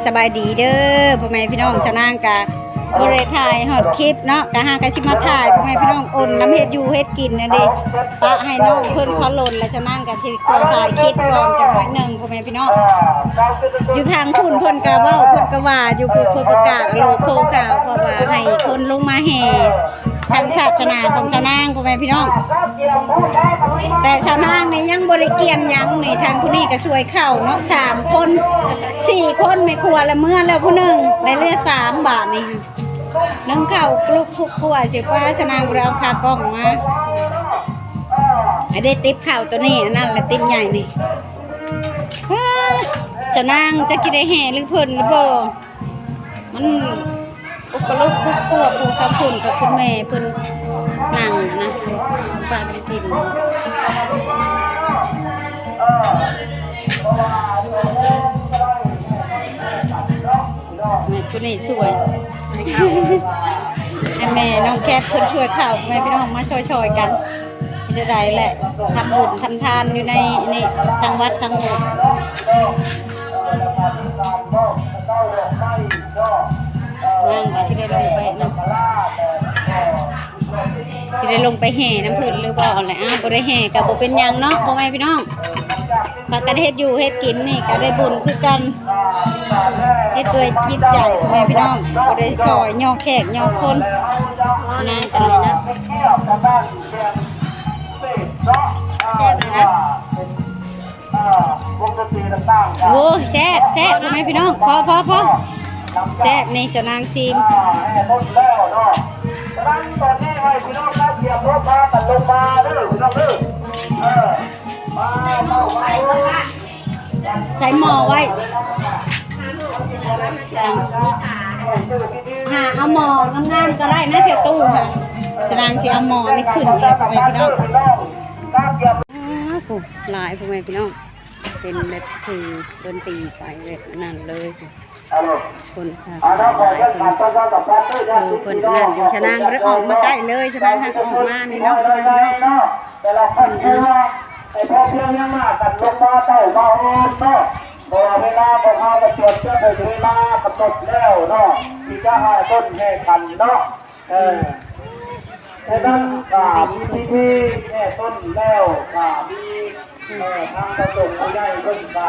ສະບາຍດີເດີພໍ່ແມ່ພີ່ນ້ອງ. ຊາວນາງກະບໍ່ໄດ້ຖ່າຍຮອດຄລິບເນາະ ກະຫາກະຊິມາຖ່າຍພໍ່ແມ່ພີ່ນ້ອງ ອົນນຳເຮັດຢູ່ເຮັດກິນນັ້ນເດ້. ປະໃຫ້ນ້ອງເພິ່ນເຂົາຫຼົ່ນ ແລ້ວຊາວນາງກະຊິຂໍຖ່າຍຄລິບກ່ອນຈັກໜ້ອຍໜຶ່ງພໍ່ແມ່ພີ່ນ້ອງ. ຢູ່ທາງພຸ້ນເພິ່ນກະເວົ້າ ເພິ່ນກະວ່າຢູ່ ເພິ່ນປະກາດໂລໂພຂ່າວ ເພາະວ່າໃຫ້ຄົນລົງມາແຫ່ທາງສາສະໜາຂອງຊາວນາງພໍ່ແມ່ພີ່ນ້ອງ. ແຕ່ຊາວນາງນີ້ຍັງບໍ່ໄດ້ກຽມຫຍັງນີ້ ທາງຜູ້ນີ້ກະຊ່ວຍເຂົ້າເນາະ ສາມຄົນ ສີ່ຄົນ ແມ່ຄົວລະເມືອແລ້ວຜູ້ໜຶ່ງ ໄດ້ເຫຼືອສາມບາດນີ້. ໜຶ້ງເຂົ້າລຸກຄຸກຄົວຊິວ່າຊາວນາງບໍ່ໄດ້ເອົາຂາກ້ອງມາ ໃຫ້ໄດ້ຕິບເຂົ້າໂຕນີ້ ອັນນັ້ນລະຕິບໃຫຍ່ນີ້. ອ້າ ຊາວນາງຈັກຊິໄດ້ແຫ່ຫຼືເພິ່ນຫຼືບໍ່ ມັນອຸກກະລຸກຄຸກຄົວ ຜູ້ທາງພຸ້ນກັບຄຸນແມ່ເພິ່ນນັ່ງນະ ປາກັນກິນ. ນີ້ ຜູ້ນີ້ຊ່ວຍ ໃຫ້ແມ່ນ້ອງແຄດເພິ່ນຊ່ວຍເຂົ້າ ແມ່ພີ່ນ້ອງມາຊ່ອຍໆກັນ. ເຮັດແນວໃດແຫຼະ ທຳບຸນທຳທານຢູ່ໃນນີ້ ທາງວັດທາງໂບດ. ນາງກະຊິໄດ້ລົງໄປນຳ ຊິໄດ້ລົງໄປແຫ່ນຳເພິ່ນຫຼືບໍ່ແຫຼະ. ອ້າວ ບໍ່ໄດ້ແຫ່ກະບໍ່ເປັນຫຍັງເນາະ ພໍ່ແມ່ພີ່ນ້ອງ. ພາກັນເຮັດຢູ່ເຮັດກິນນີ້ກະໄດ້ບຸນຄືກັນ ເຮັດດ້ວຍຈິດໃຈພໍ່ແມ່ພີ່ນ້ອງ ບໍ່ໄດ້ຊ່ອຍຍໍແຂກຍໍຄົນ. ນາງກະ ແຊບເລີຍນະ ໂອ້ ແຊບ ແຊບ ພໍ່ແມ່ພີ່ນ້ອງ. ພໍ ພໍ ພໍ ແຊບນີ້ ຊາວນາງຊີມ. ໃສ່ໝໍ້ໄວ້ ຫາເອົາໝໍ້ງາມໆກະໄດ້ນະ ແຖວຕູ້ຫັ້ນ. ຊາວນາງຊິເອົາໝໍ້ນີ້ຂຶ້ນອີກ ພໍ່ແມ່ພີ່ນ້ອງ. ອ້າ ຜູ້ຫຼາຍ ພໍ່ແມ່ພີ່ນ້ອງ ເປັນແບບຄືດົນຕີໄປແບບນັ້ນເລີຍ. ຄົນພາກັນຫຼາຍ ເພິ່ນ ເພິ່ນນັ້ນຢູ່ ຊາວນາງບໍ່ໄດ້ອອກມາໃກ້ເລີຍ ຊາວນາງຫາກະອອກມານີ້ເນາະ ພໍ່ແມ່ພີ່ນ້ອງ. ແຕ່ລະຄົນເພື່ອໃຫ້ພໍພຽງຍັງມາກັນລົງມາເຕົ້າມາໂຮມເນາະ ເພາະວ່າເວລາພວກເຮົາກະຈວດເຈັບໃຫ້ເວລາກຳນົດແລ້ວເນາະ ທີ່ຈະຫາຕົ້ນແຫ່ຂັນເນາະ. ເອີ ສະນັ້ນກະມີພິທີແຫ່ຕົ້ນແລ້ວ ກະມີ ເອີ ທາງພະສົງຜູ້ໃຫຍ່ເພິ່ນກະ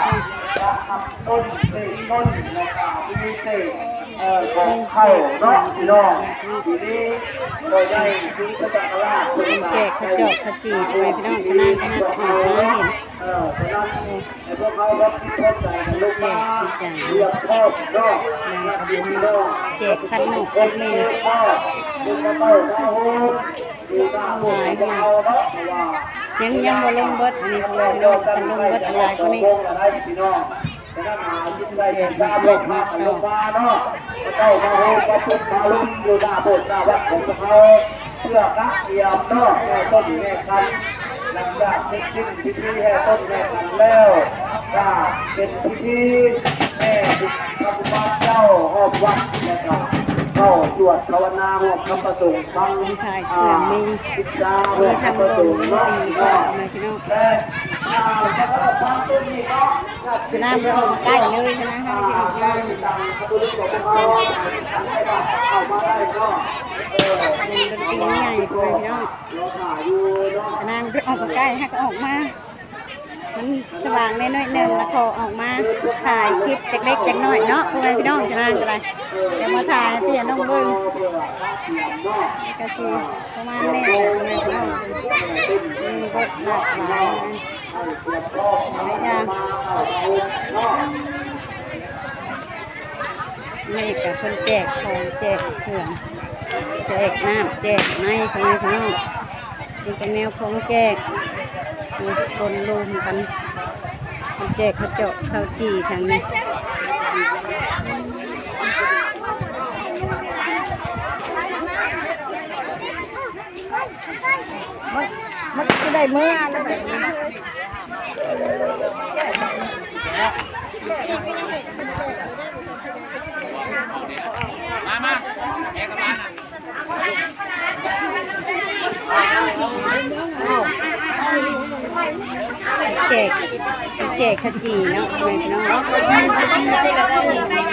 ຈະຮັບຕົ້ນ ເສກຕົ້ນ ແລ້ວກະມີເສກ ເອີ ຂອງເຂົ້າເນາະ ພີ່ນ້ອງ. ທີນີ້ພໍ່ໃຫຍ່ສີສັດຕະນະຄາດເພິ່ນກະ ແຈກເຂົ້າຈອກເຂົ້າຈີ່ ພໍ່ແມ່ພີ່ນ້ອງ ຄະນະຄະນະອອກມາເຫັນ ເອີ ສະນັ້ນ ໃຫ້ພວກເຮົາຮັບຜິດຊອບໃຈກັນລົງມາ ແຈກຄືກັນ ຮຽບພ້ອມເນາະ ນາງກະເປັນແຈກຄັນໝົກຄັນເມ ຫຼາຍຂະໜາດ ຍັງ ຍັງບໍ່ລົງເບິດ ອັນນີ້ ເພິ່ນລົງເບິດຫຼາຍກວ່ານີ້. ແຈກໝົກເນາະ ເຈົ້າມາໂຮມມາປຸບມາລຸມຢູ່ໜ້າໂບດໜ້າວັດຂອງພວກເຮົາ ເພື່ອກະກຽມເນາະ ແຫ່ຕົ້ນແຫ່ຂັນ. ຫຼັງຈາກເສັດສິ້ນພິທີແຫ່ຕົ້ນແຫ່ຂັນແລ້ວ ກະເປັນພິທີແຫ່ພະກຸມານເຈົ້າຮອບວັດ ແລ້ວກະເຂົ້າສວດພາວະນາຮ່ວມກັບພະສົງ ຟັງ ອ່າ ສິກຂາຮ່ວມກັບພະສົງເນາະ ພີ່ນ້ອງ. ແລະ ອ່າ ຈະເຂົ້າຟັງຕົ້ນນີ້ເນາະ ສະນາມເຮົາໃກ້ເລີຍ ສະນາມເຮົາຊິອອກມາ ເປັນດົນຕີໃຫຍ່ ພີ່ນ້ອງ. ສະນາມເຮົາອອກມາໃກ້ ຫາກະອອກມາ ມັນສະຫວ່າງແດ່ໜ້ອຍໜຶ່ງ ລະຂໍອອກມາຖ່າຍຄລິບຈັກເລັກຈັກໜ້ອຍເນາະ ພໍ່ແມ່ພີ່ນ້ອງ. ສະນາມກະໄດ້ ດຽວມາຖ່າຍໃຫ້ພີ່ນ້ອງເບິ່ງ ກະຊິປະມານນີ້ແຫຼະ ພໍ່ແມ່ພີ່ນ້ອງ. ມີບົດຫຼາກຫຼາຍ ຫຼາຍຢ່າງ. ນີ້ກະເພິ່ນແຈກຂອງ ແຈກເຄື່ອງ ແຈກນ້ຳ ແຈກໄມ້ ພໍ່ແມ່ພີ່ນ້ອງ. ນີ້ກະແນວຂອງແຈກ ຄົນລວມກັນ ເພິ່ນແຈກເຂົ້າເຈາະເຂົ້າຈີ່ທາງນີ້. ມັນ ມັນຊິໄດ້ເມືອແລ້ວ ມາ ມາ ແຈກກັບມານະ. ແຈກ ແຈກເຂົ້າຈີ່ເນາະ ພໍ່ແມ່ພີ່ນ້ອງ.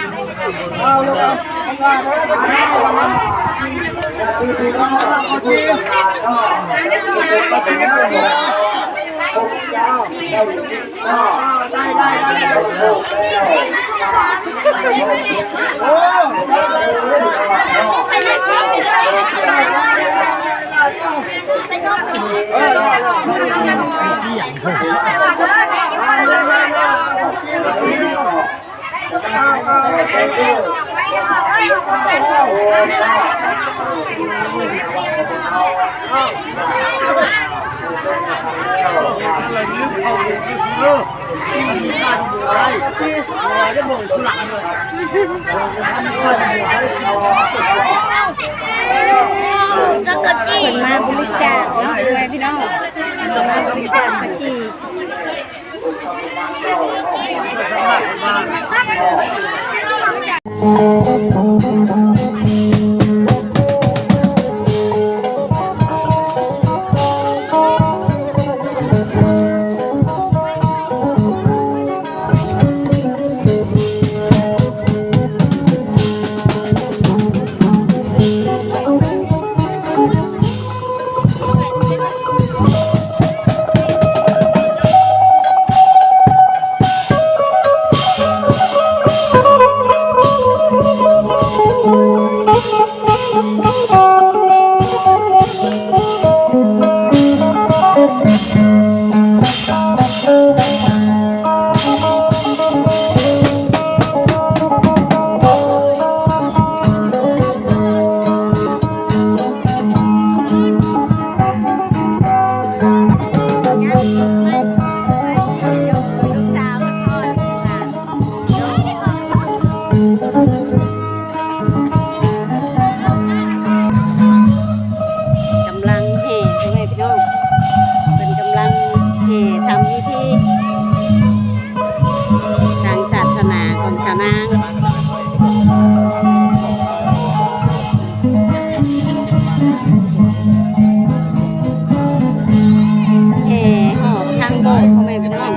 ເພິ່ນມາບໍລິຈາກເນາະ ພໍ່ແມ່ພີ່ນ້ອງ ເພິ່ນມາບໍລິຈາກເມື່ອກີ້. ກຳລັງແຫ່ ພໍ່ແມ່ພີ່ນ້ອງ ເພິ່ນກຳລັງແຫ່ທຳພິທີ ທາງສາສະໜາຂອງຊາວນາງ ແຫ່ຮອບທາງໂບດ ພໍ່ແມ່ພີ່ນ້ອງ.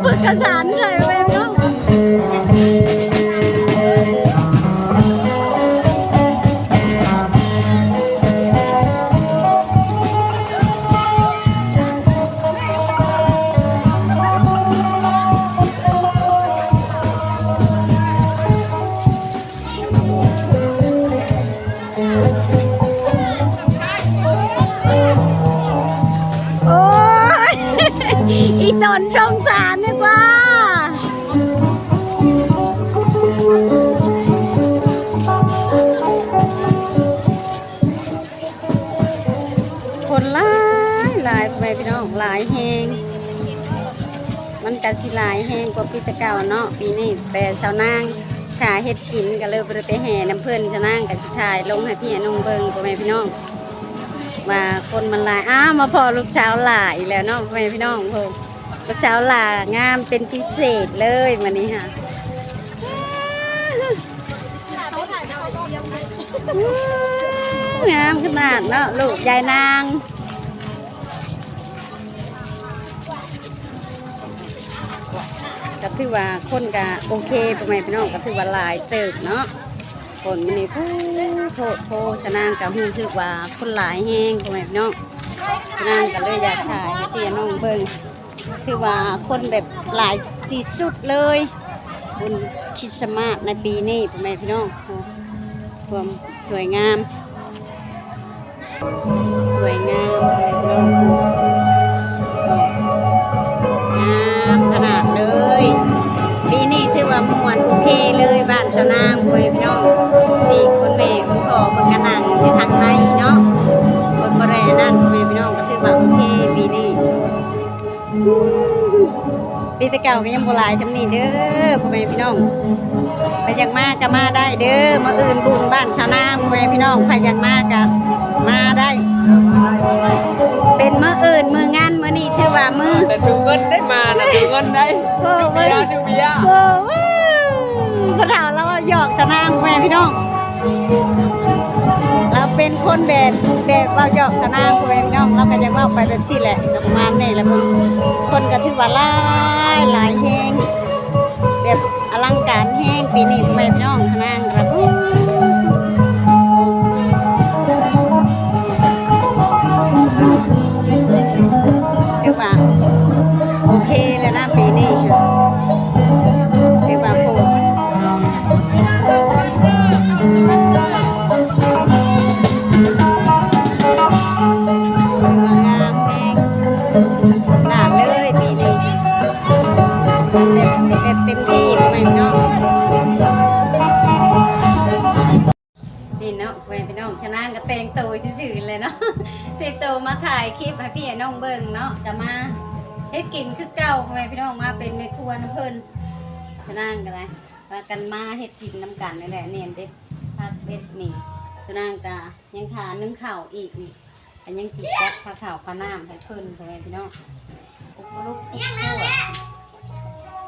ເປີດກະສານໃສ່ແມ່ນເນາະ. ໂອ້ຍ ອີ່ຕົນສົງສານດີກວ່າ. ຄົນຫຼາຍຫຼາຍ ພໍ່ແມ່ພີ່ນ້ອງ ຫຼາຍແຮງ. ມັນກະຊິຫຼາຍແຮງກວ່າປີແຕ່ເກົ່າເນາະ ປີນີ້. ແຕ່ຊາວນາງຖ້າເຮັດກິນກະເລີຍບໍ່ໄດ້ໄປແຫ່ນຳເພິ່ນ. ຊາວນາງກະຊິຖ່າຍລົງໃຫ້ພີ່ໃຫ້ນ້ອງເບິ່ງ ພໍ່ແມ່ພີ່ນ້ອງ ວ່າຄົນມັນຫຼາຍ. ອ້າວ ມາພໍ້ລູກສາວຫຼ້າອີກແລ້ວເນາະ ພໍ່ແມ່ພີ່ນ້ອງ. ໂອ້ ລູກສາວຫຼ້າງາມເປັນພິເສດເລີຍມື້ນີ້ຫາ. ອືມ ງາມຂະໜາດເນາະ ລູກຍາຍນາງ. ກະຖືວ່າຄົນກະໂອເຄ ພໍ່ແມ່ພີ່ນ້ອງ ກະຖືວ່າຫຼາຍເຕີບເນາະ. ຄົນມື້ນີ້ ໂພດໂພ ຊາວນາງກະຮູ້ສຶກວ່າຄົນຫຼາຍແຮງ ພໍ່ແມ່ພີ່ນ້ອງ. ຊາວນາງກະເລີຍຢາກຖ່າຍໃຫ້ພີ່ນ້ອງເບິ່ງ. ຖືວ່າຄົນແບບຫຼາຍທີ່ສຸດເລີຍ ບຸນຄຣິດສະມາດໃນປີນີ້ ພໍ່ແມ່ພີ່ນ້ອງ. ໂອ້ ຄວາມສວຍງາມ ສວຍງາມ ງາມຂະໜາດເລີຍ. ປີນີ້ຖືວ່າມ່ວນໂອເຄເລີຍ ບ້ານຊາວນາງ ພໍ່ແມ່ພີ່ນ້ອງ. ນີ້ຄຸນແມ່ຄຸນພໍ່ເພິ່ນກະນັ່ງຢູ່ທາງໃນເນາະ ເພິ່ນບໍ່ໄດ້ອັນນັ້ນ ພໍ່ແມ່ພີ່ນ້ອງ. ກະຖືວ່າໂອເຄປີນີ້. ປີແຕ່ເກົ່າກະຍັງບໍ່ຫຼາຍຊ່ຳນີ້ເດີ ພໍ່ແມ່ພີ່ນ້ອງ. ໃຜຢາກມາກະມາໄດ້ເດີ ມື້ອື່ນບຸນບ້ານຊາວນາງ ພໍ່ແມ່ພີ່ນ້ອງ. ໃຜຢາກມາກະມາໄດ້ ເປັນມື້ອື່ນມື້ງານ. ມື້ນີ້ຖືວ່າມື້ ແຕ່ຖືເງິນໄດ້ມານະ ຖືເງິນໄດ້. ໂອ້ ຊື້ເບຍ ຊື້ເບຍ. ໂອ້ ພໍ່ເຖົ້າລາວເວົ້າຫຍອກຊາວນາງ ພໍ່ແມ່ພີ່ນ້ອງ. ລາວເປັນຄົນແບບ ແບບເວົ້າຫຍອກຊາວນາງ ພໍ່ແມ່ພີ່ນ້ອງ. ລາວກະຢາກເວົ້າໄປແບບຊີ້ແຫຼະ ກະປະມານນີ້ແຫຼະ. ເບິ່ງ ຄົນກະຖືວ່າຫຼາຍ ຫຼາຍແຮງ ແບບອະລັງການແຮງປີນີ້ ພໍ່ແມ່ພີ່ນ້ອງ. ຊາວນາງລະ ຖືວ່າໂອເຄແລ້ວນະ ປີນີ້ຖືວ່າໂພດ ຖືວ່າງາມແຮງຂະໜາດເລີຍປີນີ້ ແບບ ແບບເຕັມທີ່ ພໍ່ແມ່ພີ່ນ້ອງ. ນີ້ເນາະ ພໍ່ແມ່ພີ່ນ້ອງ ຊາວນາງກະແຕ່ງໂຕຊື່ໆແຫຼະເນາະ ແຕ່ງໂຕມາຖ່າຍຄລິບໃຫ້ພີ່ໃຫ້ນ້ອງເບິ່ງເນາະ. ກະມາເຮັດກິນຄືເກົ່າ ພໍ່ແມ່ພີ່ນ້ອງ ມາເປັນແມ່ຄົວນຳເພິ່ນ. ຊາວນາງກະໄດ້ພາກັນມາເຮັດກິນນຳກັນນີ້ແຫຼະ ແໜ້ມເດັດ ຜັກເດັດນີ້. ຊາວນາງກະຍັງຖ້າໜຶ້ງເຂົ້າອີກນີ້ ກະຍັງຊິຈັດພາເຂົ້າພານ້ຳໃຫ້ເພິ່ນ ພໍ່ແມ່ພີ່ນ້ອງ. ອົບລົບອົບຄົວ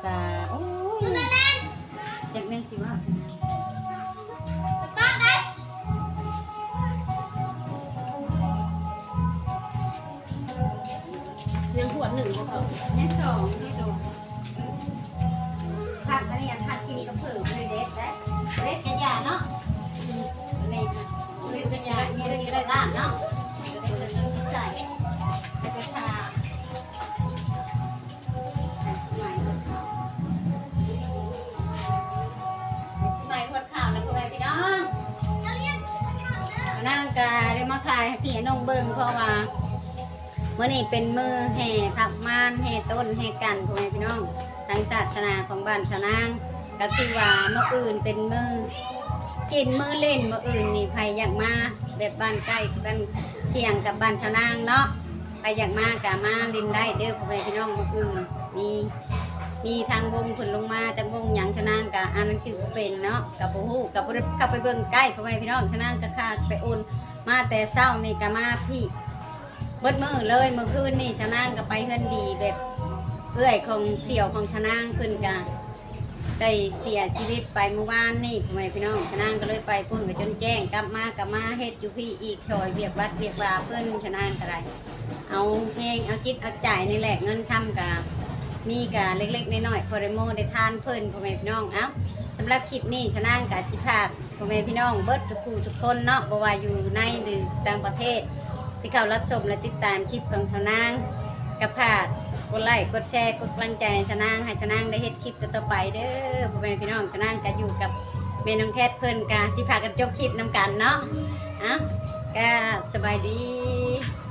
ກະ ໂອ້ຍ ຈັກແມ່ນຊິເວົ້າ ຍັງຂວດໜຶ່ງບໍ່ພໍ ຍັງສອງ ຍັງສອງ. ຜັກອັນນີ້ ອັນຜັກກິນກັບເຜີບໍ່ໄດ້ເດັດເດ້ ເດັດກະຢ່າເນາະ. ອັນນີ້ເດັດກະຢ່າ ມີໄດ້ກິນກັບລາບເນາະ ເດັດກະໃສ່ ແລ້ວກະທາ ໃສ່ຊິໄໝຫົດເຂົ້າ ໃສ່ຊິໄໝຫົດເຂົ້ານະ ພໍ່ແມ່ພີ່ນ້ອງ. ນາງກະໄດ້ມາຖ່າຍໃຫ້ພີ່ໃຫ້ນ້ອງເບິ່ງ ເພາະວ່າ ມື້ນີ້ເປັນມື້ແຫ່ຜັກໝານ ແຫ່ຕົ້ນ ແຫ່ກັນ ພໍ່ແມ່ພີ່ນ້ອງ ທາງສາສະໜາຂອງບ້ານຊາວນາງ. ກະຄືວ່າມື້ອື່ນເປັນມື້ກິນ ມື້ຫຼິ້ນ ມື້ອື່ນນີ້ໃຜຢາກມາແບບບ້ານໃກ້ບ້ານທ່ຽງກັບບ້ານຊາວນາງເນາະ ໃຜຢາກມາກະມາຫຼິ້ນໄດ້ເດີ ພໍ່ແມ່ພີ່ນ້ອງ. ມື້ອື່ນມີ ມີທາງວົງເພິ່ນລົງມາ ຈັກວົງຫຍັງ ຊາວນາງກະອ່ານໜັງສືບໍ່ເປັນເນາະ ກະບໍ່ຮູ້ ກະບໍ່ໄດ້ເຂົ້າໄປເບິ່ງໃກ້ ພໍ່ແມ່ພີ່ນ້ອງ. ຊາວນາງກະຄາກແຕ່ໂອນ ມາແຕ່ເຊົ້ານີ້ກະມາພີ້ ເບິດມື້ເລີຍ. ມື້ຄືນນີ້ຊານາງກໍໄປເຮືອນດີ ແບບເອື້ອຍຂອງສ່ຽວຂອງຊານາງເພິ່ນກະໄດ້ເສຍຊີວິດໄປມື້ວານນີ້ ພໍ່ແມ່ພີ່ນ້ອງ. ຊານາງກໍເລີຍໄປພຸ້ນກໍຈົນແຈ້ງ ກັບມາກໍມາເຮັດຢູ່ພີ້ອີກ ຊ່ອຍວຽກວັດວຽກວາເພິ່ນ. ຊານາງກໍໄດ້ເອົາແຮງເອົາຈິດເອົາໃຈນີ້ແຫຼະ ເງິນຄຳກໍ ມີກະເລັກໆນ້ອຍໆ ພໍໄດ້ໂມ້ໄດ້ທານເພິ່ນ ພໍ່ແມ່ພີ່ນ້ອງ. ເອົ້າ ສຳລັບຄລິບນີ້ ຊະນາງກະຊິພາກພໍ່ແມ່ພີ່ນ້ອງເບິດທຸກຜູ້ທຸກຄົນເນາະ ບໍ່ວ່າຢູ່ໃນ ຫຼື ຕ່າງປະເທດ ທີ່ເຂົ້າຮັບຊົມ ແລະ ຕິດຕາມຄລິບຂອງຊະນາງ ກະຝາກກົດໄລ້ ກົດແຊ ກົດກຳລັງໃຈໃຫ້ຊະນາງ ໃຫ້ຊະນາງໄດ້ເຮັດຄລິບຕໍ່ໆໄປເດີ ພໍ່ແມ່ພີ່ນ້ອງ. ຊະນາງກະຢູ່ກັບແມ່ນ້ອງແຄດ ເພິ່ນກະຊິພາກັນຈົບຄລິບນຳກັນເນາະ. ເອົ້າ ກະສະບາຍດີ.